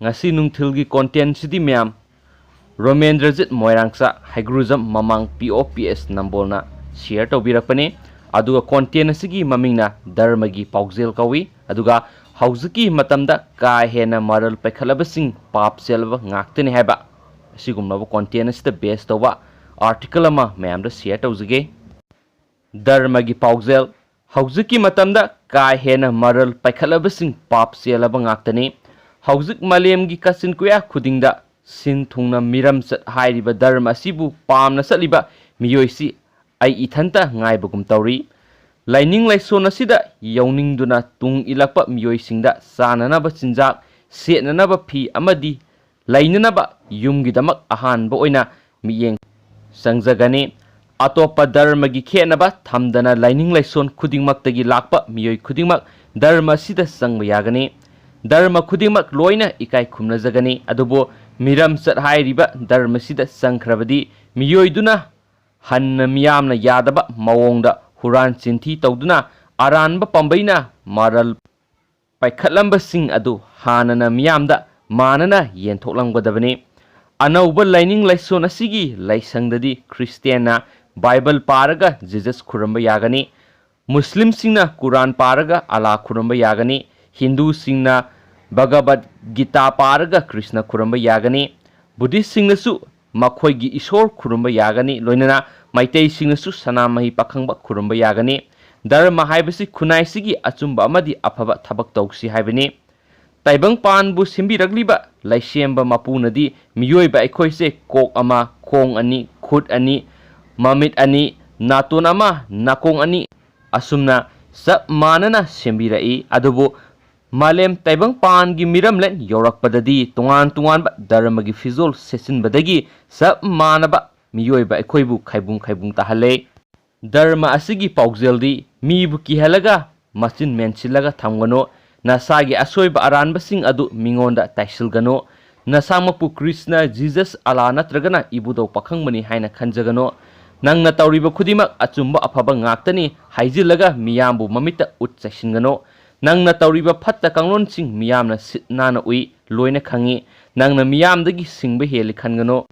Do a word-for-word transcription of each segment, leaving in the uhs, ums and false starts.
ꯉꯁꯤ ꯅꯨꯡꯊꯤꯜꯒꯤ ꯀꯣꯟꯇꯦꯟꯁꯤꯗꯤ ꯃꯌꯥꯝ ꯔꯣꯃꯦꯟꯗ꯭ꯔꯖꯤꯠ ꯃꯣꯏꯔꯥꯡꯆꯥ, ꯍꯩꯒ꯭ꯔꯨꯖꯝ ꯃꯃꯥꯡ, ꯄꯤ ꯑꯣ ꯄꯤ ꯑꯦꯁ ꯅꯝꯕꯣꯜꯅ ꯁꯤꯌꯔ ꯇꯧꯕꯤꯔꯛꯄꯅꯤ꯫ ꯑꯗꯨꯒ ꯀꯣꯟꯇꯦꯟ ꯑꯁꯤꯒꯤ ꯃꯃꯤꯡꯅ ꯙꯔꯃꯒꯤ ꯄꯥꯎꯖꯦꯜ ꯀꯧꯏ꯫ ꯑꯗꯨꯒ ꯍꯧꯖꯤꯛꯀꯤ ꯃꯇꯝꯗ ꯀꯥ ꯍꯦꯟꯅ ꯃꯔꯜ ꯄꯥꯏꯈꯠꯂꯕꯁꯤꯡ ꯄꯥꯞ ꯆꯦꯜꯂꯕ ꯉꯥꯛꯇꯅꯤ ꯍꯥꯏꯕ ꯑꯁꯤꯒꯨꯝꯂꯕ ꯀꯣꯟꯇꯦꯟ ꯑꯁꯤꯗ ꯕꯦꯁ ꯇꯧꯕ ꯑꯥꯔꯇꯤꯀꯜ ꯑꯃ ꯃꯌꯥꯝꯗ ꯁꯤꯌꯔ ꯇꯧꯖꯒꯦ꯫ ꯙꯔꯃꯒꯤ ꯄꯥꯎꯖꯦꯜ: ꯍꯧꯖꯤꯛꯀꯤ ꯃꯇꯝꯗ ꯀꯥ ꯍꯦꯟꯅ ꯃꯔꯜ ꯄꯥꯏꯈꯠꯂꯕꯁꯤꯡ ꯄꯥꯞ ꯆꯦꯜꯂꯕ ꯉꯥꯛꯇꯅꯤ꯫ ꯍꯧꯖꯤꯛ ꯃꯥꯂꯦꯝꯒꯤ ꯀꯥꯆꯤꯟ ꯀꯣꯌꯥ ꯈꯨꯗꯤꯡꯗ ꯁꯤꯟ ꯊꯨꯡꯅ ꯃꯤꯔꯝꯆꯠ ꯍꯥꯏꯔꯤꯕ ꯙꯔꯃ ꯑꯁꯤꯕꯨ ꯄꯥꯝꯅ ꯆꯠꯂꯤꯕ ꯃꯤꯑꯣꯏꯁꯤ ꯑꯩ ꯏꯊꯟꯇ ꯉꯥꯏꯕꯒꯨꯝ ꯇꯧꯔꯤ꯫ ꯂꯥꯏꯅꯤꯡ ꯂꯥꯏꯁꯣꯟ ꯑꯁꯤꯗ ꯌꯥꯎꯅꯤꯡꯗꯨꯅ ꯇꯨꯡ ꯏꯜꯂꯛꯄ ꯃꯤꯑꯣꯏꯁꯤꯡꯗ ꯆꯥꯅꯅꯕ ꯆꯤꯟꯖꯥꯛ, ꯁꯦꯠꯅꯅꯕ ꯐꯤ ꯑꯃꯗꯤ ꯂꯩꯅꯅꯕ ꯌꯨꯝꯒꯤꯗꯃꯛ ꯑꯍꯥꯟꯕ ꯑꯣꯏꯅ ꯃꯤꯠꯌꯦꯡ ꯆꯪꯖꯒꯅꯤ꯫ ꯑꯇꯣꯞꯄ ꯙꯔꯃꯒꯤ ꯈꯦꯠꯅꯕ ꯊꯝꯗꯅ ꯂꯥꯏꯅꯤꯡ ꯂꯥꯏꯁꯣꯟ ꯈꯨꯗꯤꯡꯃꯛꯇꯒꯤ ꯂꯥꯛꯄ ꯃꯤꯑꯣꯏ ꯈꯨꯗꯤꯡꯃꯛ ꯙꯔꯃ ꯑꯁꯤꯗ ꯆꯪꯕ ꯌꯥꯒꯅꯤ꯫ ꯙꯔꯃ ꯈꯨꯗꯤꯡꯃꯛ ꯂꯣꯏꯅ ꯏꯀꯥꯏ ꯈꯨꯝꯅꯖꯒꯅꯤ꯫ ꯑꯗꯨꯕꯨ ꯃꯤꯔꯝꯆꯠ ꯍꯥꯏꯔꯤꯕ ꯙꯔꯃꯁꯤꯗ ꯆꯪꯈ꯭ꯔꯕꯗꯤ ꯃꯤꯑꯣꯏꯗꯨꯅ ꯍꯟꯅ ꯃꯤꯌꯥꯝꯅ ꯌꯥꯗꯕ ꯃꯑꯣꯡꯗ ꯍꯨꯔꯥꯟ ꯆꯤꯟꯊꯤ ꯇꯧꯗꯨꯅ ꯑꯔꯥꯟꯕ ꯄꯥꯝꯕꯩꯅ ꯃꯔꯜ ꯄꯥꯏꯈꯠꯂꯝꯕꯁꯤꯡ ꯑꯗꯨ ꯍꯥꯟꯅꯅ ꯃꯤꯌꯥꯝꯗ ꯃꯥꯟꯅꯅ ꯌꯦꯟꯊꯣꯛꯂꯝꯒꯗꯕꯅꯤ꯫ ꯑꯅꯧꯕ ꯂꯥꯏꯅꯤꯡ ꯂꯥꯏꯁꯣꯟ ꯑꯁꯤꯒꯤ ꯂꯥꯏꯁꯪꯗꯗꯤ ꯈ꯭ꯔꯤꯁꯇꯤꯌꯥꯟꯅ ꯕꯥꯏꯕꯜ ꯄꯥꯔꯒ ꯖꯤꯖꯁ ꯈꯨꯔꯨꯝꯕ ꯌꯥꯒꯅꯤ, ꯃꯨꯁꯂꯤꯝꯁꯤꯡꯅ ꯀꯨꯔꯥꯟ ꯄꯥꯔꯒ ꯑꯂꯥ ꯈꯨꯔꯨꯝꯕ ꯌꯥꯒꯅꯤ, ꯍꯤꯟꯗꯨꯁꯤꯡꯅ ꯚꯒꯕꯠ ꯒꯤꯇꯥ ꯄꯥꯔꯒ ꯀ꯭ꯔꯤꯁꯅ ꯈꯨꯔꯨꯝꯕ ꯌꯥꯒꯅꯤ, ꯕꯨꯙꯤꯁꯁꯤꯡꯅꯁꯨ ꯃꯈꯣꯏꯒꯤ ꯏꯁꯣꯔ ꯈꯨꯔꯨꯝꯕ ꯌꯥꯒꯅꯤ, ꯂꯣꯏꯅꯅ ꯃꯩꯇꯩꯁꯤꯡꯅꯁꯨ ꯁꯅꯥꯃꯍꯤ ꯄꯥꯈꯪꯕ ꯈꯨꯔꯨꯝꯕ ꯌꯥꯒꯅꯤ꯫ ꯙꯔꯃ ꯍꯥꯏꯕꯁꯤ ꯈꯨꯟꯅꯥꯏꯁꯤꯒꯤ ꯑꯆꯨꯝꯕ ꯑꯃꯗꯤ ꯑꯐꯕ ꯊꯕꯛ ꯇꯧꯁꯤ ꯍꯥꯏꯕꯅꯤ꯫ ꯇꯥꯏꯕꯪꯄꯥꯟꯕꯨ ꯁꯦꯝꯕꯤꯔꯛꯂꯤꯕ ꯂꯩꯁꯦꯝꯕ ꯃꯄꯨꯅꯗꯤ ꯃꯤꯑꯣꯏꯕ ꯑꯩꯈꯣꯏꯁꯦ ꯀꯣꯛ ꯑꯃ, ꯈꯣꯡ ꯑꯅꯤ, ꯈꯨꯠ ꯑꯅꯤ, ꯃꯃꯤꯠ ꯑꯅꯤ, ꯅꯥꯇꯣꯟ ꯑꯃ, ꯅꯥꯀꯣꯡ ꯑꯅꯤ ꯑꯁꯨꯝꯅ ꯆꯞ ꯃꯥꯟꯅꯅ ꯁꯦꯝꯕꯤꯔꯛꯏ꯫ ꯑꯗꯨꯕꯨ ꯃꯥꯂꯦꯝ ꯇꯥꯏꯕꯪꯄꯥꯟꯒꯤ ꯃꯤꯔꯝꯂꯦꯟ ꯌꯧꯔꯛꯄꯗꯗꯤ ꯇꯣꯉꯥꯟ ꯇꯣꯉꯥꯟꯕ ꯙꯔꯃꯒꯤ ꯐꯤꯖꯣꯜ ꯁꯦꯠꯆꯤꯟꯕꯗꯒꯤ ꯆꯞ ꯃꯥꯟꯅꯕ ꯃꯤꯑꯣꯏꯕ ꯑꯩꯈꯣꯏꯕꯨ ꯈꯥꯏꯕꯨꯡ ꯈꯥꯏꯕꯨꯡ ꯇꯥꯍꯜꯂꯦ꯫ ꯙꯔꯃ ꯑꯁꯤꯒꯤ ꯄꯥꯎꯖꯦꯜꯗꯤ ꯃꯤꯕꯨ ꯀꯤꯍꯜꯂꯒ ꯃꯆꯤꯟ ꯃꯦꯟꯁꯤꯜꯂꯒ ꯊꯝꯒꯅꯨ꯫ ꯅꯁꯥꯒꯤ ꯑꯁꯣꯏꯕ ꯑꯔꯥꯟꯕꯁꯤꯡ ꯑꯗꯨ ꯃꯤꯉꯣꯟꯗ ꯇꯥꯏꯁꯤꯜꯒꯅꯨ꯫ ꯅꯁꯥꯃꯛꯄꯨ ꯀ꯭ꯔꯤꯁꯅ, ꯖꯤꯖꯁ, ꯑꯂꯥ ꯅꯠꯇ꯭ꯔꯒꯅ ꯏꯕꯨꯙꯧ ꯄꯥꯈꯪꯕꯅꯤ ꯍꯥꯏꯅ ꯈꯟꯖꯒꯅꯨ꯫ ꯅꯪꯅ ꯇꯧꯔꯤꯕ ꯈꯨꯗꯤꯡꯃꯛ ꯑꯆꯨꯝꯕ ꯑꯐꯕ ꯉꯥꯛꯇꯅꯤ ꯍꯥꯏꯖꯤꯜꯂꯒ ꯃꯤꯌꯥꯝꯕꯨ ꯃꯃꯤꯠꯇ ꯎꯠ ꯆꯥꯏꯁꯤꯟꯒꯅꯨ꯫ ꯅꯪꯅ ꯇꯧꯔꯤꯕ ꯐꯠꯇ ꯀꯥꯡꯂꯣꯟꯁꯤꯡ ꯃꯤꯌꯥꯝꯅ ꯁꯤꯠ ꯅꯥꯟꯅ ꯎꯏ, ꯂꯣꯏꯅ ꯈꯪꯏ꯫ ꯅꯪꯅ ꯃꯤꯌꯥꯝꯗꯒꯤ ꯁꯤꯡꯕ ꯍꯦꯜꯂꯤ ꯈꯟꯒꯅꯨ꯫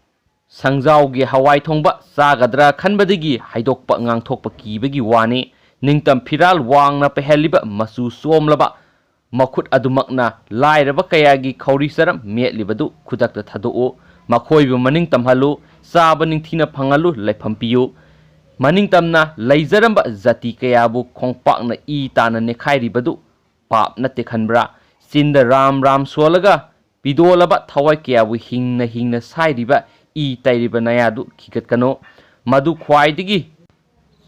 ꯁꯪꯖꯥꯎꯒꯤ ꯍꯋꯥꯏ ꯊꯣꯡꯕ ꯆꯥꯒꯗ꯭ꯔꯥ ꯈꯟꯕꯗꯒꯤ ꯍꯥꯏꯗꯣꯛꯄ ꯉꯥꯡꯊꯣꯛꯄ ꯀꯤꯕꯒꯤ ꯋꯥꯅꯤ꯫ ꯅꯤꯡꯇꯝ ꯐꯤꯔꯥꯜ ꯋꯥꯡꯅ ꯄꯩꯍꯜꯂꯤꯕ ꯃꯆꯨ ꯆꯣꯝꯂꯕ ꯃꯈꯨꯠ ꯑꯗꯨꯃꯛꯅ ꯂꯥꯏꯔꯕ ꯀꯌꯥꯒꯤ ꯈꯧꯔꯤ ꯆꯔꯝ ꯃꯦꯠꯂꯤꯕꯗꯨ ꯈꯨꯗꯛꯇ ꯊꯥꯗꯣꯛꯎ꯫ ꯃꯈꯣꯏꯕꯨ ꯃꯅꯤꯡ ꯇꯝꯍꯜꯂꯨ꯫ ꯆꯥꯕ ꯅꯤꯡꯊꯤꯅ ꯐꯪꯍꯜꯂꯨ꯫ ꯂꯩꯐꯝ ꯄꯤꯌꯨ꯫ ꯃꯅꯤꯡꯇꯝꯅ ꯂꯩꯖꯔꯝꯕ ꯖꯥꯇꯤ ꯀꯌꯥꯕꯨ ꯈꯣꯡꯄꯥꯛꯅ ꯏ ꯇꯥꯅ ꯅꯦꯈꯥꯏꯔꯤꯕꯗꯨ ꯄꯥꯞ ꯅꯠꯇꯦ ꯈꯟꯕ꯭ꯔꯥ? ꯆꯤꯟꯗ ꯔꯥꯝ ꯔꯥꯝ ꯁꯣꯜꯂꯒ ꯄꯤꯗꯣꯜꯂꯕ ꯊꯋꯥꯏ ꯀꯌꯥꯕꯨ ꯍꯤꯡꯅ ꯍꯤꯡꯅ ꯁꯥꯏꯔꯤꯕ ꯏ ꯇꯩꯔꯤꯕ ꯅꯌꯥꯗꯨ ꯈꯤꯒꯠꯀꯅꯨ꯫ ꯃꯗꯨ ꯈ꯭ꯋꯥꯏꯗꯒꯤ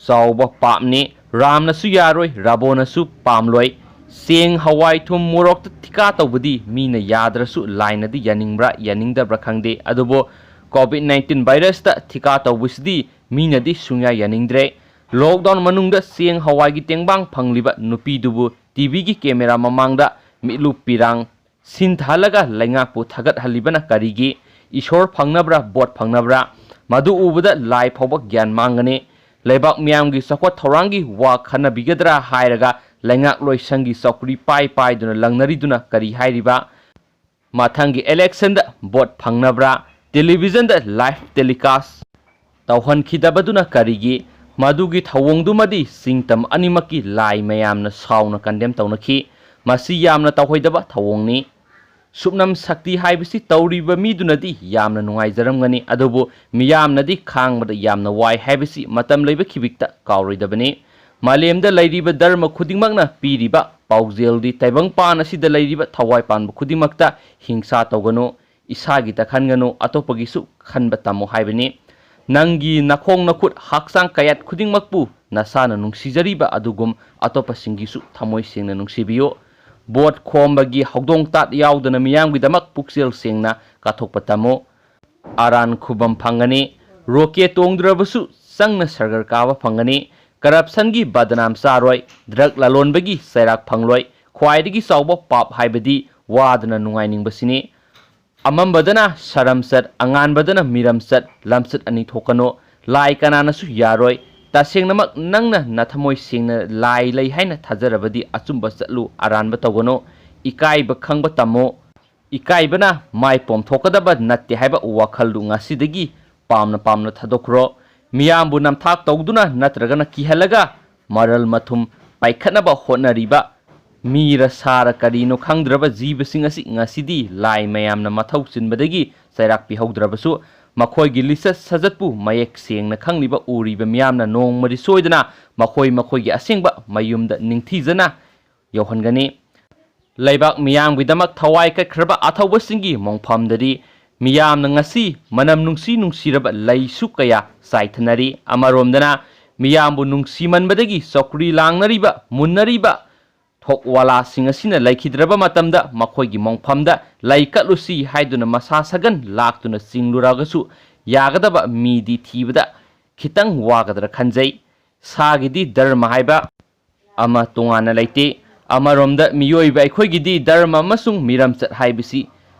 ꯆꯥꯎꯕ ꯄꯥꯞꯅꯤ꯫ ꯔꯥꯝꯅꯁꯨ ꯌꯥꯔꯣꯏ, ꯔꯥꯕꯣꯅꯁꯨ ꯄꯥꯝꯂꯣꯏ꯫ ꯆꯦꯡ, ꯍꯋꯥꯏ, ꯊꯨꯝ, ꯃꯣꯔꯣꯛꯇ ꯊꯤꯀꯥ ꯇꯧꯕꯗꯤ ꯃꯤꯅ ꯌꯥꯗ꯭ꯔꯁꯨ ꯂꯥꯏꯅꯗꯤ ꯌꯥꯅꯤꯡꯕ꯭ꯔꯥ ꯌꯥꯅꯤꯡꯗꯕ꯭ꯔꯥ ꯈꯪꯗꯦ, ꯑꯗꯨꯕꯨ ꯀꯣꯚꯤꯗ ꯅꯥꯏꯟꯇꯤꯟ ꯚꯥꯏꯔꯁꯇ ꯊꯤꯀꯥ ꯇꯧꯕꯁꯤꯗꯤ ꯃꯤꯅꯗꯤ ꯁꯨꯡꯌꯥ ꯌꯥꯅꯤꯡꯗ꯭ꯔꯦ꯫ ꯂꯣꯛꯗꯥꯎꯟ ꯃꯅꯨꯡꯗ ꯆꯦꯡ ꯍꯋꯥꯏꯒꯤ ꯇꯦꯡꯕꯥꯡ ꯐꯪꯂꯤꯕ ꯅꯨꯄꯤꯗꯨꯕꯨ ꯇꯤꯚꯤꯒꯤ ꯀꯦꯃꯦꯔꯥ ꯃꯃꯥꯡꯗ ꯃꯤꯠꯂꯨ ꯄꯤꯔꯥꯡ ꯁꯤꯟꯊꯍꯜꯂꯒ ꯂꯩꯉꯥꯛꯄꯨ ꯊꯥꯒꯠꯍꯜꯂꯤꯕꯅ ꯀꯔꯤꯒꯤ? ꯏꯁꯣꯔ ꯐꯪꯅꯕ꯭ꯔꯥ, ꯚꯣꯠ ꯐꯪꯅꯕ꯭ꯔꯥ? ꯃꯗꯨ ꯎꯕꯗ ꯂꯥꯏ ꯐꯥꯎꯕ ꯒ꯭ꯌꯥꯟ ꯃꯥꯡꯒꯅꯤ꯫ ꯂꯩꯕꯥꯛ ꯃꯤꯌꯥꯝꯒꯤ ꯆꯥꯎꯈꯠ ꯊꯧꯔꯥꯡꯒꯤ ꯋꯥ ꯈꯟꯅꯕꯤꯒꯗ꯭ꯔꯥ ꯍꯥꯏꯔꯒ ꯂꯩꯉꯥꯛꯂꯣꯏꯁꯪꯒꯤ ꯆꯧꯀ꯭ꯔꯤ ꯄꯥꯏ ꯄꯥꯏꯗꯨꯅ ꯂꯪꯅꯔꯤꯗꯨꯅ ꯀꯔꯤ ꯍꯥꯏꯔꯤꯕ? ꯃꯊꯪꯒꯤ ꯏꯂꯦꯛꯁꯟꯗ ꯚꯣꯠ ꯐꯪꯅꯕ꯭ꯔꯥ? ꯇꯦꯂꯤꯚꯤꯖꯟꯗ ꯂꯥꯏꯚ ꯇꯦꯂꯤꯀꯥꯁ ꯇꯧꯍꯟꯈꯤꯗꯕꯗꯨꯅ ꯀꯔꯤꯒꯤ? ꯃꯗꯨꯒꯤ ꯊꯧꯑꯣꯡꯗꯨꯃꯗꯤ ꯆꯤꯡꯇꯝ ꯑꯅꯤꯃꯛꯀꯤ ꯂꯥꯏ ꯃꯌꯥꯝꯅ ꯁꯥꯎꯅ ꯀꯟꯗꯦꯝ ꯇꯧꯅꯈꯤ꯫ ꯃꯁꯤ ꯌꯥꯝꯅ ꯇꯧꯍꯩꯗꯕ ꯊꯧꯑꯣꯡꯅꯤ꯫ ꯁꯨꯞꯅꯝ ꯁꯛꯇꯤ ꯍꯥꯏꯕꯁꯤ ꯇꯧꯔꯤꯕ ꯃꯤꯗꯨꯅꯗꯤ ꯌꯥꯝꯅ ꯅꯨꯡꯉꯥꯏꯖꯔꯝꯒꯅꯤ, ꯑꯗꯨꯕꯨ ꯃꯤꯌꯥꯝꯅꯗꯤ ꯈꯥꯡꯕꯗ ꯌꯥꯝꯅ ꯋꯥꯏ ꯍꯥꯏꯕꯁꯤ ꯃꯇꯝ ꯂꯩꯕ ꯈꯤꯕꯤꯛꯇ ꯀꯥꯎꯔꯣꯏꯗꯕꯅꯤ꯫ ꯃꯥꯂꯦꯝꯗ ꯂꯩꯔꯤꯕ ꯙꯔꯃ ꯈꯨꯗꯤꯡꯃꯛꯅ ꯄꯤꯔꯤꯕ ꯄꯥꯎꯖꯦꯜꯗꯤ ꯇꯥꯏꯕꯪꯄꯥꯟ ꯑꯁꯤꯗ ꯂꯩꯔꯤꯕ ꯊꯋꯥꯏ ꯄꯥꯟꯕ ꯈꯨꯗꯤꯡꯃꯛꯇ ꯍꯤꯡꯁꯥ ꯇꯧꯒꯅꯨ, ꯏꯁꯥꯒꯤꯇ ꯈꯟꯒꯅꯨ, ꯑꯇꯣꯞꯄꯒꯤꯁꯨ ꯈꯟꯕ ꯇꯝꯃꯨ ꯍꯥꯏꯕꯅꯤ꯫ ꯅꯪꯒꯤ ꯅꯈꯣꯡ ꯅꯈꯨꯠ ꯍꯛꯆꯥꯡ ꯀꯌꯥꯠ ꯈꯨꯗꯤꯡꯃꯛꯄꯨ ꯅꯁꯥꯅ ꯅꯨꯡꯁꯤꯖꯔꯤꯕ ꯑꯗꯨꯒꯨꯝ ꯑꯇꯣꯞꯄꯁꯤꯡꯒꯤꯁꯨ ꯊꯃꯣꯏ ꯁꯦꯡꯅ ꯅꯨꯡꯁꯤꯕꯤꯌꯨ꯫ ꯚꯣꯠ ꯈꯣꯝꯕꯒꯤ ꯍꯧꯗꯣꯡ ꯇꯥꯠ ꯌꯥꯎꯗꯅ ꯃꯤꯌꯥꯝꯒꯤꯗꯃꯛ ꯄꯨꯛꯆꯦꯜ ꯁꯦꯡꯅ ꯀꯠꯊꯣꯛꯄ ꯇꯝꯃꯨ꯫ ꯑꯔꯥꯟ ꯈꯨꯕꯝ ꯐꯪꯒꯅꯤ꯫ ꯔꯣꯀꯦꯠ ꯇꯣꯡꯗ꯭ꯔꯕꯁꯨ ꯆꯪꯅ ꯁꯔꯒꯔ ꯀꯥꯕ ꯐꯪꯒꯅꯤ꯫ ꯀꯔꯞꯁꯟꯒꯤ ꯕꯗꯅꯥꯝ ꯆꯥꯔꯣꯏ꯫ ꯗ꯭ꯔꯒ ꯂꯂꯣꯟꯕꯒꯤ ꯆꯩꯔꯥꯛ ꯐꯪꯂꯣꯏ꯫ ꯈ꯭ꯋꯥꯏꯗꯒꯤ ꯆꯥꯎꯕ ꯄꯥꯞ ꯍꯥꯏꯕꯗꯤ ꯋꯥꯗꯅ ꯅꯨꯡꯉꯥꯏꯅꯤꯡꯕꯁꯤꯅꯤ꯫ ꯑꯃꯝꯕꯗꯅ ꯁꯔꯝꯆꯠ, ꯑꯉꯥꯟꯕꯗꯅ ꯃꯤꯔꯝꯆꯠ, ꯂꯝꯆꯠ ꯑꯅꯤ ꯊꯣꯛꯀꯅꯨ꯫ ꯂꯥꯏ ꯀꯅꯥꯅꯁꯨ ꯌꯥꯔꯣꯏ꯫ ꯇꯁꯦꯡꯅꯃꯛ ꯅꯪꯅ ꯅꯊꯃꯣꯏ ꯁꯦꯡꯅ ꯂꯥꯏ ꯂꯩ ꯍꯥꯏꯅ ꯊꯥꯖꯔꯕꯗꯤ ꯑꯆꯨꯝꯕ ꯆꯠꯂꯨ, ꯑꯔꯥꯟꯕ ꯇꯧꯒꯅꯨ꯫ ꯏꯀꯥꯏꯕ ꯈꯪꯕ ꯇꯝꯃꯨ꯫ ꯏꯀꯥꯏꯕꯅ ꯃꯥꯏ ꯄꯣꯝꯊꯣꯛꯀꯗꯕ ꯅꯠꯇꯦ ꯍꯥꯏꯕ ꯋꯥꯈꯜꯗꯨ ꯉꯁꯤꯗꯒꯤ ꯄꯥꯝꯅ ꯄꯥꯝꯅ ꯊꯥꯗꯣꯛꯈ꯭ꯔꯣ꯫ ꯃꯤꯌꯥꯝꯕꯨ ꯅꯝꯊꯥꯛ ꯇꯧꯗꯨꯅ ꯅꯠꯇ꯭ꯔꯒꯅ ꯀꯤꯍꯜꯂꯒ ꯃꯔꯜ ꯃꯊꯨꯝ ꯄꯥꯏꯈꯠꯅꯕ ꯍꯣꯠꯅꯔꯤꯕ ꯃꯤꯔ ꯁꯥꯔ ꯀꯔꯤꯅꯣ ꯈꯪꯗ꯭ꯔꯕ ꯖꯤꯕꯁꯤꯡ ꯑꯁꯤ ꯉꯁꯤꯗꯤ ꯂꯥꯏ ꯃꯌꯥꯝꯅ ꯃꯊꯧ ꯆꯤꯟꯕꯗꯒꯤ ꯆꯩꯔꯥꯛ ꯄꯤꯍꯧꯗ꯭ꯔꯕꯁꯨ, ꯃꯈꯣꯏꯒꯤ ꯂꯤꯆꯠ ꯁꯥꯖꯠꯄꯨ ꯃꯌꯦꯛ ꯁꯦꯡꯅ ꯈꯪꯂꯤꯕ ꯎꯔꯤꯕ ꯃꯤꯌꯥꯝꯅ ꯅꯣꯡꯃꯗꯤ ꯁꯣꯏꯗꯅ ꯃꯈꯣꯏ ꯃꯈꯣꯏꯒꯤ ꯑꯁꯦꯡꯕ ꯃꯌꯨꯝꯗ ꯅꯤꯡꯊꯤꯖꯅ ꯌꯧꯍꯟꯒꯅꯤ꯫ ꯂꯩꯕꯥꯛ ꯃꯤꯌꯥꯝꯒꯤꯗꯃꯛ ꯊꯋꯥꯏ ꯀꯠꯈ꯭ꯔꯕ ꯑꯊꯧꯕꯁꯤꯡꯒꯤ ꯃꯣꯡꯐꯝꯗꯗꯤ ꯃꯤꯌꯥꯝꯅ ꯉꯁꯤ ꯃꯅꯝ ꯅꯨꯡꯁꯤ ꯅꯨꯡꯁꯤꯔꯕ ꯂꯩꯁꯨ ꯀꯌꯥ ꯆꯥꯏꯊꯅꯔꯤ꯫ ꯑꯃꯔꯣꯝꯗꯅ ꯃꯤꯌꯥꯝꯕꯨ ꯅꯨꯡꯁꯤꯃꯟꯕꯗꯒꯤ ꯆꯧꯀ꯭ꯔꯤ ꯂꯥꯡꯅꯔꯤꯕ, ꯃꯨꯟꯅꯔꯤꯕ ꯊꯣꯛꯋꯥꯂꯥꯁꯤꯡ ꯑꯁꯤꯅ ꯂꯩꯈꯤꯗ꯭ꯔꯕ ꯃꯇꯝꯗ ꯃꯈꯣꯏꯒꯤ ꯃꯣꯡꯐꯝꯗ ꯂꯩ ꯀꯠꯂꯨꯁꯤ ꯍꯥꯏꯗꯨꯅ ꯃꯁꯥ ꯁꯒꯟ ꯂꯥꯛꯇꯨꯅ ꯆꯤꯡꯂꯨꯔꯒꯁꯨ ꯌꯥꯒꯗꯕ ꯃꯤꯗꯤ ꯊꯤꯕꯗ ꯈꯤꯇꯪ ꯋꯥꯒꯗ꯭ꯔꯥ ꯈꯟꯖꯩ꯫ ꯁꯥꯒꯤꯗꯤ ꯙꯔꯃ ꯍꯥꯏꯕ ꯑꯃ ꯇꯣꯉꯥꯟꯅ ꯂꯩꯇꯦ꯫ ꯑꯃꯔꯣꯝꯗ ꯃꯤꯑꯣꯏꯕ ꯑꯩꯈꯣꯏꯒꯤꯗꯤ ꯙꯔꯃ ꯑꯃꯁꯨꯡ ꯃꯤꯔꯝꯆꯠ ꯍꯥꯏꯕꯁꯤ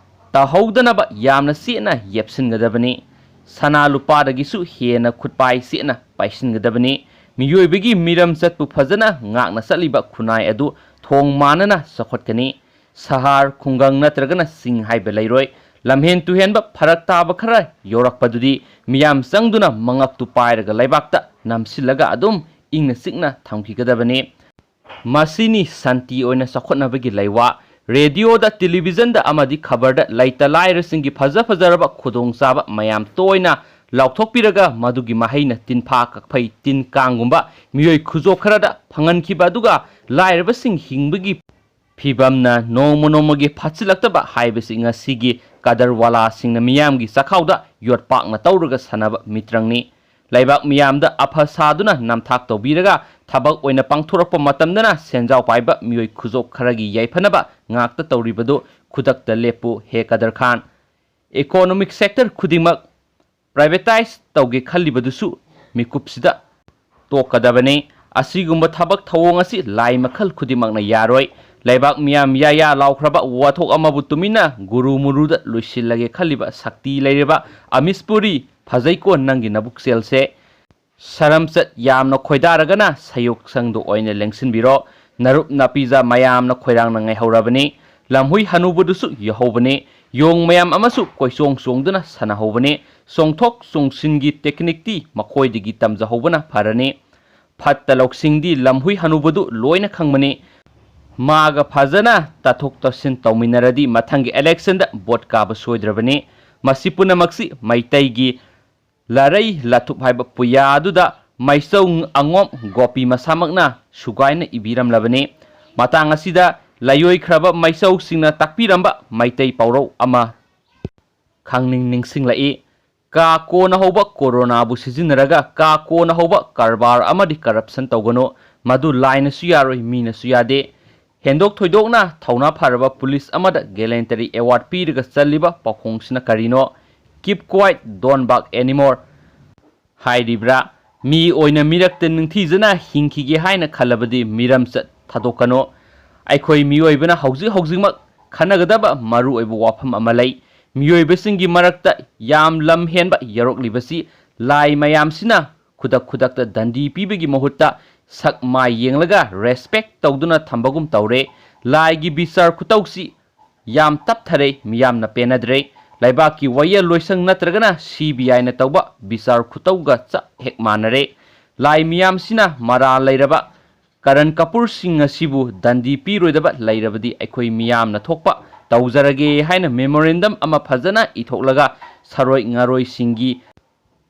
ꯇꯥꯍꯧꯗꯅꯕ ꯌꯥꯝꯅ ꯆꯦꯠꯅ ꯌꯦꯞꯁꯤꯟꯒꯗꯕꯅꯤ꯫ ꯁꯅꯥ ꯂꯨꯄꯥꯗꯒꯤꯁꯨ ꯍꯦꯟꯅ ꯈꯨꯠꯄꯥꯏ ꯆꯦꯠꯅ ꯄꯥꯏꯁꯤꯟꯒꯗꯕꯅꯤ꯫ ꯃꯤꯑꯣꯏꯕꯒꯤ ꯃꯤꯔꯝꯆꯠꯄꯨ ꯐꯖꯅ ꯉꯥꯛꯅ ꯆꯠꯂꯤꯕ ꯈꯨꯟꯅꯥꯏ ꯑꯗꯨ ꯊꯣꯡ ꯃꯥꯟꯅꯅ ꯆꯥꯎꯈꯠꯀꯅꯤ꯫ ꯁꯍꯔ, ꯈꯨꯡꯒꯪ ꯅꯠꯇ꯭ꯔꯒꯅ ꯆꯤꯡ ꯍꯥꯏꯕ ꯂꯩꯔꯣꯏ꯫ ꯂꯝꯍꯦꯟ ꯇꯨꯍꯦꯟꯕ ꯐꯔꯛ ꯇꯥꯕ ꯈꯔ ꯌꯧꯔꯛꯄꯗꯨꯗꯤ ꯃꯤꯌꯥꯝ ꯆꯪꯗꯨꯅ ꯃꯉꯛꯇꯨ ꯄꯥꯏꯔꯒ ꯂꯩꯕꯥꯛꯇ ꯅꯝꯁꯤꯜꯂꯒ ꯑꯗꯨꯝ ꯏꯪꯅ ꯆꯤꯛꯅ ꯊꯝꯈꯤꯒꯗꯕꯅꯤ꯫ ꯃꯁꯤꯅꯤ ꯁꯥꯟꯇꯤ ꯑꯣꯏꯅ ꯆꯥꯎꯈꯠꯅꯕꯒꯤ ꯂꯩꯋꯥ꯫ ꯔꯦꯗꯤꯑꯣꯗ, ꯇꯦꯂꯤꯚꯤꯖꯟꯗ ꯑꯃꯗꯤ ꯈꯕꯔꯗ ꯂꯩꯇ ꯂꯥꯏꯔꯁꯤꯡꯒꯤ ꯐꯖ ꯐꯖꯔꯕ ꯈꯨꯗꯣꯡꯆꯥꯕ ꯃꯌꯥꯝ ꯇꯣꯏꯅ ꯂꯥꯎꯊꯣꯛꯄꯤꯔꯒ ꯃꯗꯨꯒꯤ ꯃꯍꯩꯅ ꯇꯤꯟꯐꯥ ꯀꯛꯐꯩ ꯇꯤꯟ ꯀꯥꯡꯒꯨꯝꯕ ꯃꯤꯑꯣꯏ ꯈꯨꯖꯣꯞ ꯈꯔꯗ ꯐꯪꯍꯟꯈꯤꯕ ꯑꯗꯨꯒ ꯂꯥꯏꯔꯕꯁꯤꯡ ꯍꯤꯡꯕꯒꯤ ꯐꯤꯕꯝꯅ ꯅꯣꯡꯃ ꯅꯣꯡꯃꯒꯤ ꯐꯠꯁꯤꯜꯂꯛꯇꯕ ꯍꯥꯏꯕꯁꯤ ꯉꯁꯤꯒꯤ ꯀꯗꯔꯋꯥꯂꯥꯁꯤꯡꯅ ꯃꯤꯌꯥꯝꯒꯤ ꯆꯥꯛꯈꯥꯎꯗ ꯌꯣꯠꯄꯥꯛꯅ ꯇꯧꯔꯒ ꯁꯥꯟꯅꯕ ꯃꯤꯇ꯭ꯔꯪꯅꯤ꯫ ꯂꯩꯕꯥꯛ ꯃꯤꯌꯥꯝꯗ ꯑꯐ ꯁꯥꯗꯨꯅ ꯅꯝꯊꯥꯛ ꯇꯧꯕꯤꯔꯒ ꯊꯕꯛ ꯑꯣꯏꯅ ꯄꯥꯡꯊꯣꯔꯛꯄ ꯃꯇꯝꯗꯅ ꯁꯦꯟꯖꯥꯎ ꯄꯥꯏꯕ ꯃꯤꯑꯣꯏ ꯈꯨꯖꯣꯞ ꯈꯔꯒꯤ ꯌꯥꯏꯐꯅꯕ ꯉꯥꯛꯇ ꯇꯧꯔꯤꯕꯗꯨ ꯈꯨꯗꯛꯇ ꯂꯦꯞꯄꯨ ꯍꯦ ꯀꯗꯔ ꯈꯥꯟ꯫ Economic sector ꯈꯨꯗꯤꯡꯃꯛ privatise ꯇꯧꯒꯦ ꯈꯜꯂꯤꯕꯗꯨꯁꯨ ꯃꯤꯀꯨꯞꯁꯤꯗ ꯇꯣꯛꯀꯗꯕꯅꯤ꯫ ꯑꯁꯤꯒꯨꯝꯕ ꯊꯕꯛ ꯊꯧꯑꯣꯡ ꯑꯁꯤ ꯂꯥꯏ ꯃꯈꯜ ꯈꯨꯗꯤꯡꯃꯛꯅ ꯌꯥꯔꯣꯏ꯫ ꯂꯩꯕꯥꯛ ꯃꯤꯌꯥꯝ ꯌꯥ ꯌꯥ ꯂꯥꯎꯈ꯭ꯔꯕ ꯋꯥꯊꯣꯛ ꯑꯃꯕꯨ ꯇꯨꯃꯤꯟꯅ ꯒꯨꯔꯨ ꯃꯨꯔꯨꯗ ꯂꯣꯏꯁꯤꯜꯂꯒꯦ ꯈꯜꯂꯤꯕ ꯁꯛꯇꯤ ꯂꯩꯔꯕ ꯑꯃꯤꯁꯄꯨꯔꯤ, ꯐꯖꯩꯀꯣ ꯅꯪꯒꯤ ꯅꯕꯨꯛꯆꯦꯜꯁꯦ꯫ ꯁꯔꯝꯆꯠ ꯌꯥꯝꯅ ꯈꯣꯏꯗꯥꯔꯒꯅ ꯁꯌꯣꯛꯁꯪꯗꯨ ꯑꯣꯏꯅ ꯂꯦꯡꯁꯤꯟꯕꯤꯔꯣ꯫ ꯅꯔꯨꯞ ꯅꯥꯄꯤꯖꯥ ꯃꯌꯥꯝꯅ ꯈꯣꯏꯔꯥꯡꯅ ꯉꯥꯏꯍꯧꯔꯕꯅꯤ꯫ ꯂꯝꯍꯨꯏ ꯍꯅꯨꯕꯗꯨꯁꯨ ꯌꯧꯍꯧꯕꯅꯤ꯫ ꯌꯣꯡ ꯃꯌꯥꯝ ꯑꯃꯁꯨ ꯀꯣꯏꯆꯣꯡ ꯆꯣꯡꯗꯨꯅ ꯁꯥꯟꯅꯍꯧꯕꯅꯤ꯫ ꯆꯣꯡꯊꯣꯛ ꯆꯣꯡꯁꯤꯟꯒꯤ ꯇꯦꯛꯅꯤꯛꯇꯤ ꯃꯈꯣꯏꯗꯒꯤ ꯇꯝꯖꯍꯧꯕꯅ ꯐꯔꯅꯤ꯫ ꯐꯠꯇ ꯂꯧꯁꯤꯡꯗꯤ ꯂꯝꯍꯨꯏ ꯍꯅꯨꯕꯗꯨ ꯂꯣꯏꯅ ꯈꯪꯕꯅꯤ꯫ ꯃꯥꯒ ꯐꯖꯅ ꯇꯥꯊꯣꯛ ꯇꯥꯁꯤꯟ ꯇꯧꯃꯤꯟꯅꯔꯗꯤ ꯃꯊꯪꯒꯤ ꯏꯂꯦꯛꯁꯟꯗ ꯚꯣꯠ ꯀꯥꯕ ꯁꯣꯏꯗ꯭ꯔꯕꯅꯤ꯫ ꯃꯁꯤ ꯄꯨꯝꯅꯃꯛꯁꯤ ꯃꯩꯇꯩꯒꯤ ꯂꯥꯔꯩ ꯂꯥꯊꯨꯞ ꯍꯥꯏꯕ ꯄꯨꯌꯥ ꯑꯗꯨꯗ ꯃꯥꯏꯆꯧ ꯑꯉꯣꯝ ꯒꯣꯄꯤ ꯃꯁꯥꯃꯛꯅ ꯁꯨꯒꯥꯏꯅ ꯏꯕꯤꯔꯝꯂꯕꯅꯤ꯫ ꯃꯇꯥꯡ ꯑꯁꯤꯗ ꯂꯥꯏꯑꯣꯏꯈ꯭ꯔꯕ ꯃꯥꯏꯆꯧꯁꯤꯡꯅ ꯇꯥꯛꯄꯤꯔꯝꯕ ꯃꯩꯇꯩ ꯄꯥꯎꯔꯧ ꯑꯃ ꯈꯪꯅꯤꯡ ꯅꯤꯡꯁꯤꯡꯂꯛꯏ꯫ ꯀꯥ ꯀꯣꯟꯅ ꯍꯧꯕ ꯀꯣꯔꯣꯅꯥꯕꯨ ꯁꯤꯖꯤꯟꯅꯔꯒ ꯀꯥ ꯀꯣꯟꯅ ꯍꯧꯕ ꯀꯔꯕꯥꯔ ꯑꯃꯗꯤ ꯀꯔꯞꯁꯟ ꯇꯧꯒꯅꯨ꯫ ꯃꯗꯨ ꯂꯥꯏꯅꯁꯨ ꯌꯥꯔꯣꯏ, ꯃꯤꯅꯁꯨ ꯌꯥꯗꯦ꯫ ꯍꯦꯟꯗꯣꯛ ꯊꯣꯏꯗꯣꯛꯅ ꯊꯧꯅꯥ ꯐꯔꯕ ꯄꯨꯂꯤꯁ ꯑꯃꯗ ꯒꯦꯂꯦꯟꯇꯔꯤ ꯑꯦꯋꯥꯔꯗ ꯄꯤꯔꯒ ꯆꯠꯂꯤꯕ ꯄꯥꯎꯈꯣꯡꯁꯤꯅ ꯀꯔꯤꯅꯣ? Keep quiet, don't bark anymore ꯍꯥꯏꯔꯤꯕ꯭ꯔꯥ? ꯃꯤ ꯑꯣꯏꯅ ꯃꯤꯔꯛꯇ ꯅꯤꯡꯊꯤꯖꯅ ꯍꯤꯡꯈꯤꯒꯦ ꯍꯥꯏꯅ ꯈꯜꯂꯕꯗꯤ ꯃꯤꯔꯝꯆꯠ ꯊꯥꯗꯣꯛꯀꯅꯨ꯫ ꯑꯩꯈꯣꯏ ꯃꯤꯑꯣꯏꯕꯅ ꯍꯧꯖꯤꯛ ꯍꯧꯖꯤꯛꯃꯛ ꯈꯟꯅꯒꯗꯕ ꯃꯔꯨꯑꯣꯏꯕ ꯋꯥꯐꯝ ꯑꯃ ꯂꯩ꯫ ꯃꯤꯑꯣꯏꯕꯁꯤꯡꯒꯤ ꯃꯔꯛꯇ ꯌꯥꯝ ꯂꯝ ꯍꯦꯟꯕ ꯌꯥꯎꯔꯛꯂꯤꯕꯁꯤ ꯂꯥꯏ ꯃꯌꯥꯝꯁꯤꯅ ꯈꯨꯗꯛ ꯈꯨꯗꯛꯇ ꯗꯟꯗꯤ ꯄꯤꯕꯒꯤ ꯃꯍꯨꯠꯇ ꯁꯛ ꯃꯥꯏ ꯌꯦꯡꯂꯒ ꯔꯦꯁꯄꯦꯛ ꯇꯧꯗꯨꯅ ꯊꯝꯕꯒꯨꯝ ꯇꯧꯔꯦ꯫ ꯂꯥꯏꯒꯤ ꯕꯤꯆꯥꯔ ꯈꯨꯇꯧꯁꯤ ꯌꯥꯝ ꯇꯞꯊꯔꯦ, ꯃꯤꯌꯥꯝꯅ ꯄꯦꯟꯅꯗ꯭ꯔꯦ꯫ ꯂꯩꯕꯥꯛꯀꯤ ꯋꯥꯌꯦꯜ ꯂꯣꯏꯁꯪ ꯅꯠꯇ꯭ꯔꯒꯅ ꯁꯤ ꯕꯤ ꯑꯥꯏꯅ ꯇꯧꯕ ꯕꯤꯆꯥꯔ ꯈꯨꯇꯧꯒ ꯆꯞ ꯍꯦꯛ ꯃꯥꯟꯅꯔꯦ꯫ ꯂꯥꯏ ꯃꯤꯌꯥꯝꯁꯤꯅ ꯃꯔꯥꯜ ꯂꯩꯔꯕ ꯀꯔꯟ ꯀꯄꯨꯔꯁꯤꯡ ꯑꯁꯤꯕꯨ ꯗꯟꯗꯤ ꯄꯤꯔꯣꯏꯗꯕ ꯂꯩꯔꯕꯗꯤ ꯑꯩꯈꯣꯏ ꯃꯤꯌꯥꯝꯅ ꯊꯣꯛꯄ ꯇꯧꯖꯔꯒꯦ ꯍꯥꯏꯅ ꯃꯦꯃꯣꯔꯦꯟꯗꯝ ꯑꯃ ꯐꯖꯅ ꯏꯊꯣꯛꯂꯒ ꯁꯔꯣꯏ ꯉꯥꯔꯣꯏꯁꯤꯡꯒꯤ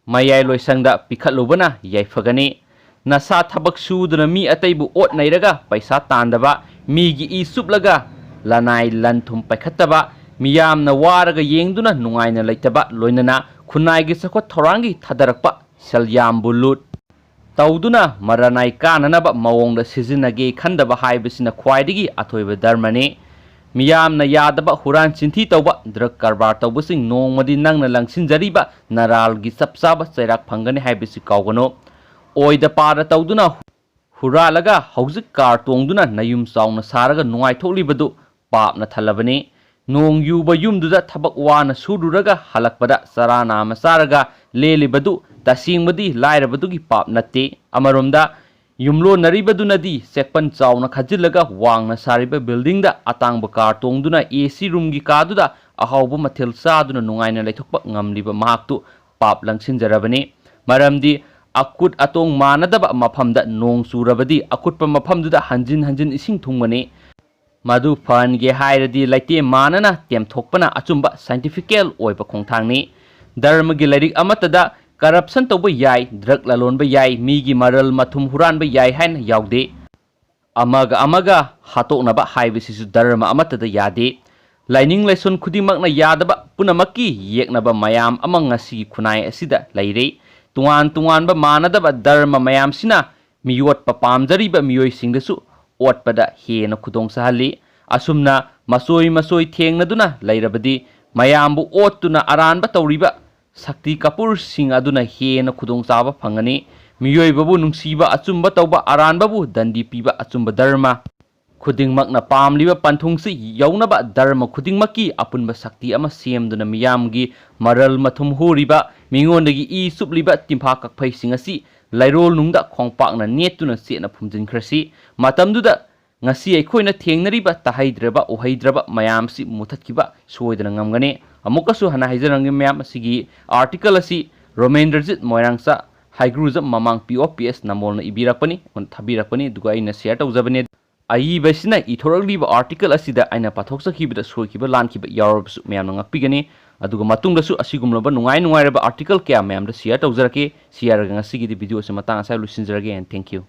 ꯃꯌꯥꯏ ꯂꯣꯏꯁꯪꯗ ꯄꯤꯈꯠꯂꯨꯕꯅ ꯌꯥꯏꯐꯒꯅꯤ꯫ ꯅꯁꯥ ꯊꯕꯛ ꯁꯨꯗꯨꯅ ꯃꯤ ꯑꯇꯩꯕꯨ ꯑꯣꯠ ꯅꯩꯔꯒ ꯄꯩꯁꯥ ꯇꯥꯟꯗꯕ, ꯃꯤꯒꯤ ꯏ ꯆꯨꯞꯂꯒ ꯂꯅꯥꯏ ꯂꯟ ꯊꯨꯝ ꯄꯥꯏꯈꯠꯇꯕ, ꯃꯤꯌꯥꯝꯅ ꯋꯥꯔꯒ ꯌꯦꯡꯗꯨꯅ ꯅꯨꯡꯉꯥꯏꯅ ꯂꯩꯇꯕ, ꯂꯣꯏꯅꯅ ꯈꯨꯟꯅꯥꯏꯒꯤ ꯆꯥꯎꯈꯠ ꯊꯧꯔꯥꯡꯒꯤ ꯊꯥꯗꯔꯛꯄ ꯁꯦꯜ ꯌꯥꯝꯕꯨ ꯂꯨꯠ ꯇꯧꯗꯨꯅ ꯃꯔꯥꯅꯥꯏ ꯀꯥꯅꯅꯕ ꯃꯑꯣꯡꯗ ꯁꯤꯖꯤꯟꯅꯒꯦ ꯈꯟꯗꯕ ꯍꯥꯏꯕꯁꯤꯅ ꯈ꯭ꯋꯥꯏꯗꯒꯤ ꯑꯊꯣꯏꯕ ꯙꯔꯃꯅꯤ꯫ ꯃꯤꯌꯥꯝꯅ ꯌꯥꯗꯕ ꯍꯨꯔꯥꯟ ꯆꯤꯟꯊꯤ ꯇꯧꯕ, ꯗ꯭ꯔꯒ ꯀꯔꯕꯥꯔ ꯇꯧꯕꯁꯤꯡ ꯅꯣꯡꯃꯗꯤ ꯅꯪꯅ ꯂꯪꯁꯤꯟꯖꯔꯤꯕ ꯅꯔꯥꯜꯒꯤ ꯆꯞ ꯆꯥꯕ ꯆꯩꯔꯥꯛ ꯐꯪꯒꯅꯤ ꯍꯥꯏꯕꯁꯤ ꯀꯥꯎꯒꯅꯨ꯫ ꯑꯣꯏꯗ ꯄꯥꯗ ꯇꯧꯗꯨꯅ ꯍꯨꯔꯥꯜꯂꯒ ꯍꯧꯖꯤꯛ ꯀꯥꯔ ꯇꯣꯡꯗꯨꯅ ꯅꯌꯨꯝ ꯆꯥꯎꯅ ꯁꯥꯔꯒ ꯅꯨꯡꯉꯥꯏꯊꯣꯛꯂꯤꯕꯗꯨ ꯄꯥꯞꯅ ꯊꯜꯂꯕꯅꯤ꯫ ꯅꯣꯡ ꯌꯨꯕ ꯌꯨꯝꯗꯨꯗ ꯊꯕꯛ ꯋꯥꯅ ꯁꯨꯔꯨꯔꯒ ꯍꯜꯂꯛꯄꯗ ꯆꯔꯥ ꯅꯥꯝꯃ ꯆꯥꯔꯒ ꯂꯦꯜꯂꯤꯕꯗꯨ ꯇꯁꯦꯡꯕꯗꯤ ꯂꯥꯏꯔꯕꯗꯨꯒꯤ ꯄꯥꯞ ꯅꯠꯇꯦ꯫ ꯑꯃꯔꯣꯝꯗ ꯌꯨꯝꯂꯣꯟꯅꯔꯤꯕꯗꯨꯅꯗꯤ ꯆꯦꯛꯄꯟ ꯆꯥꯎꯅ ꯈꯥꯖꯤꯜꯂꯒ ꯋꯥꯡꯅ ꯁꯥꯔꯤꯕ buildingꯗ ꯑꯇꯥꯡꯕ car ꯇꯣꯡꯗꯨꯅ AC roomꯒꯤ ꯀꯥꯗꯨꯗ ꯑꯍꯥꯎꯕ ꯃꯊꯦꯜ ꯆꯥꯗꯨꯅ ꯅꯨꯡꯉꯥꯏꯅ ꯂꯩꯊꯣꯛꯄ ꯉꯝꯂꯤꯕ ꯃꯍꯥꯛꯇꯨ ꯄꯥꯞ ꯂꯪꯁꯤꯟꯖꯔꯕꯅꯤ꯫ ꯃꯔꯝꯗꯤ ꯑꯀꯨꯠ ꯑꯇꯣꯡ ꯃꯥꯟꯅꯗꯕ ꯃꯐꯝꯗ ꯅꯣꯡ ꯆꯨꯔꯕꯗꯤ ꯑꯀꯨꯠꯄ ꯃꯐꯝꯗꯨꯗ ꯍꯟꯖꯤꯟ ꯍꯟꯖꯤꯟ ꯏꯁꯤꯡ ꯊꯨꯡꯒꯅꯤ꯫ ꯃꯗꯨ ꯐꯍꯟꯒꯦ ꯍꯥꯏꯔꯗꯤ ꯂꯩꯇꯦꯝ ꯃꯥꯟꯅꯅ ꯇꯦꯝꯊꯣꯛꯄꯅ ꯑꯆꯨꯝꯕ scientifical ꯑꯣꯏꯕ ꯈꯣꯡꯊꯥꯡꯅꯤ꯫ ꯙꯔꯃꯒꯤ ꯂꯥꯏꯔꯤꯛ ꯑꯃꯠꯇꯗ corruption ꯇꯧꯕ ꯌꯥꯏ, drug ꯂꯂꯣꯟꯕ ꯌꯥꯏ, ꯃꯤꯒꯤ ꯃꯔꯜ ꯃꯊꯨꯝ ꯍꯨꯔꯥꯟꯕ ꯌꯥꯏ ꯍꯥꯏꯅ ꯌꯥꯎꯗꯦ꯫ ꯑꯃꯒ ꯑꯃꯒ ꯍꯥꯠꯇꯣꯛꯅꯕ ꯍꯥꯏꯕꯁꯤꯁꯨ ꯙꯔꯃ ꯑꯃꯠꯇꯗ ꯌꯥꯗꯦ꯫ ꯂꯥꯏꯅꯤꯡ ꯂꯥꯏꯁꯣꯟ ꯈꯨꯗꯤꯡꯃꯛꯅ ꯌꯥꯗꯕ ꯄꯨꯝꯅꯃꯛꯀꯤ ꯌꯦꯛꯅꯕ ꯃꯌꯥꯝ ꯑꯃ ꯉꯁꯤꯒꯤ ꯈꯨꯟꯅꯥꯏ ꯑꯁꯤꯗ ꯂꯩꯔꯦ꯫ ꯇꯣꯉꯥꯟ ꯇꯣꯉꯥꯟꯕ ꯃꯥꯟꯅꯗꯕ ꯙꯔꯃ ꯃꯌꯥꯝꯁꯤꯅ ꯃꯤꯑꯣꯠꯄ ꯄꯥꯝꯖꯔꯤꯕ ꯃꯤꯑꯣꯏꯁꯤꯡꯗꯁꯨ ꯑꯣꯠꯄꯗ ꯍꯦꯟꯅ ꯈꯨꯗꯣꯡ ꯆꯥꯍꯜꯂꯤ꯫ ꯑꯁꯨꯝꯅ ꯃꯆꯣꯏ ꯃꯆꯣꯏ ꯊꯦꯡꯅꯗꯨꯅ ꯂꯩꯔꯕꯗꯤ ꯃꯌꯥꯝꯕꯨ ꯑꯣꯠꯇꯨꯅ ꯑꯔꯥꯟꯕ ꯇꯧꯔꯤꯕ ꯁꯛꯇꯤ ꯀꯥꯄꯨꯔꯁꯤꯡ ꯑꯗꯨꯅ ꯍꯦꯟꯅ ꯈꯨꯗꯣꯡꯆꯥꯕ ꯐꯪꯒꯅꯤ꯫ ꯃꯤꯑꯣꯏꯕꯕꯨ ꯅꯨꯡꯁꯤꯕ ꯑꯆꯨꯝꯕ ꯇꯧꯕ ꯑꯔꯥꯟꯕꯕꯨ ꯗꯟꯗꯤ ꯄꯤꯕ ꯑꯆꯨꯝꯕ ꯙꯔꯃ ꯈꯨꯗꯤꯡꯃꯛꯅ ꯄꯥꯝꯂꯤꯕ ꯄꯟꯊꯨꯡꯁꯤ ꯌꯧꯅꯕ ꯙꯔꯃ ꯈꯨꯗꯤꯡꯃꯛꯀꯤ ꯑꯄꯨꯟꯕ ꯁꯛꯇꯤ ꯑꯃ ꯁꯦꯝꯗꯨꯅ ꯃꯤꯌꯥꯝꯒꯤ ꯃꯔꯜ ꯃꯊꯨꯝ ꯍꯨꯔꯤꯕ, ꯃꯤꯉꯣꯟꯗꯒꯤ ꯏ ꯆꯨꯞꯂꯤꯕ ꯇꯤꯟꯐꯥ ꯀꯛꯐꯩꯁꯤꯡ ꯑꯁꯤ ꯂꯩꯔꯣꯜꯅꯨꯡꯗ ꯈꯣꯡꯄꯥꯛꯅ ꯅꯦꯠꯇꯨꯅ ꯆꯦꯠꯅ ꯐꯨꯝꯖꯤꯟꯈ꯭ꯔꯁꯤ꯫ ꯃꯇꯝꯗꯨꯗ ꯉꯁꯤ ꯑꯩꯈꯣꯏꯅ ꯊꯦꯡꯅꯔꯤꯕ ꯇꯥꯍꯩꯗ꯭ꯔꯕ ꯎꯍꯩꯗ꯭ꯔꯕ ꯃꯌꯥꯝꯁꯤ ꯃꯨꯊꯠꯈꯤꯕ ꯁꯣꯏꯗꯅ ꯉꯝꯒꯅꯤ꯫ ꯑꯃꯨꯛꯀꯁꯨ ꯍꯟꯅ ꯍꯥꯏꯖꯔꯝꯒꯦ ꯃꯌꯥꯝ, ꯑꯁꯤꯒꯤ article ꯑꯁꯤ ꯔꯣꯃꯦꯟꯗ꯭ꯔꯖꯤꯠ ꯃꯣꯏꯔꯥꯡꯆꯥ, ꯍꯩꯒ꯭ꯔꯨꯖꯝ ꯃꯃꯥꯡ P O P S ꯅꯝꯕꯣꯜꯅ ꯏꯕꯤꯔꯛꯄꯅꯤ, ꯑꯩꯉꯣꯟꯗ ꯊꯥꯕꯤꯔꯛꯄꯅꯤ, ꯑꯗꯨꯒ ꯑꯩꯅ share ꯇꯧꯖꯕꯅꯤ꯫ ꯑꯏꯕꯁꯤꯅ ꯏꯊꯣꯔꯛꯂꯤꯕ article ꯑꯁꯤꯗ ꯑꯩꯅ ꯄꯥꯊꯣꯛꯆꯈꯤꯕꯗ ꯁꯣꯏꯈꯤꯕ ꯂꯥꯟꯈꯤꯕ ꯌꯥꯎꯔꯕꯁꯨ ꯃꯌꯥꯝꯅ ꯉꯥꯛꯄꯤꯒꯅꯤ꯫ ꯑꯗꯨꯒ ꯃꯇꯨꯡꯗꯁꯨ ꯑꯁꯤꯒꯨꯝꯂꯕ ꯅꯨꯡꯉꯥꯏ ꯅꯨꯡꯉꯥꯏꯔꯕ article ꯀꯌꯥ ꯃꯌꯥꯝꯗ share ꯇꯧꯖꯔꯛꯀꯦ꯫ ꯁꯤ ꯍꯥꯏꯔꯒ ꯉꯁꯤꯒꯤꯗꯤ video ꯑꯁꯤ ꯃꯇꯥꯡ ꯑꯁꯤꯗ ꯂꯣꯏꯁꯤꯟꯖꯔꯒꯦ, and thank you꯫